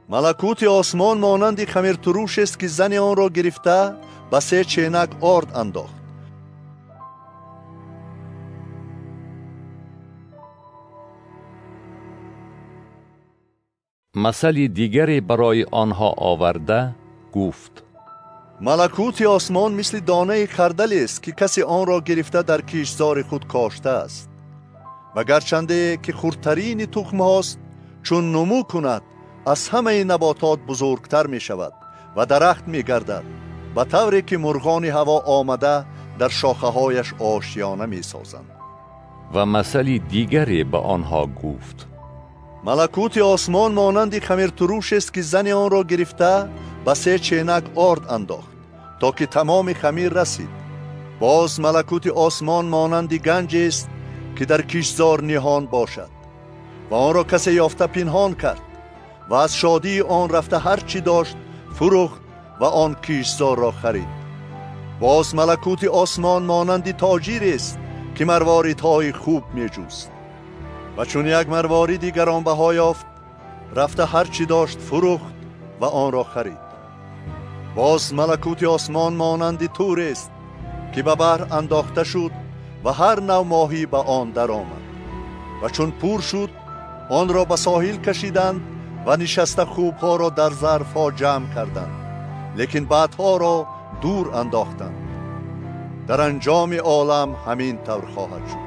Малакути осмон монанди хамиртурушест, ки зани онро гирифта ба се ченак орд андохт. Масали дигаре барои онҳо оварда гуфт: Малакути осмон мисли донаи хардалест, ки касе онро гирифта дар киштзори худ коштааст. Ва гарчанде ки хурдтарини тухмҳост, чун нумӯ кунад, аз ҳамаи наботот бузургтар мешавад ва дарахт мегардад, ба тавре ки мурғони ҳаво омада дар шохаҳояш ошиёна месозанд. Ва масали дигаре ба онҳо гуфт: Малакути осмон монанди хамиртурушест, ки зани онро гирифта ба се ченак орд андохт, то ки тамоми хамир расид. Боз малакути осмон монанди ганҷест, ки дар киштзор ниҳон бошад ва онро касе ёфта пинҳон кард ва аз шодии он рафта ҳар чӣ дошт фурӯхт ва он киштзорро харид. Боз малакути осмон монанди тоҷирест, ки марворидҳои хуб меҷуст. Ва чун як марвориди гаронбаҳо ёфт, рафта ҳар чӣ дошт фурӯхт ва онро харид. Боз малакути осмон монанди турест, ки ба баҳр андохта шуд ва ҳар нав моҳӣ ба он даромад. Ва чун пур шуд, онро ба соҳил кашиданд ва нишаста хубҳоро дар зарфҳо ҷамъ карданд, лекин бадҳоро дур андохтанд. Дар анҷоми олам ҳамин тавр хоҳад шуд.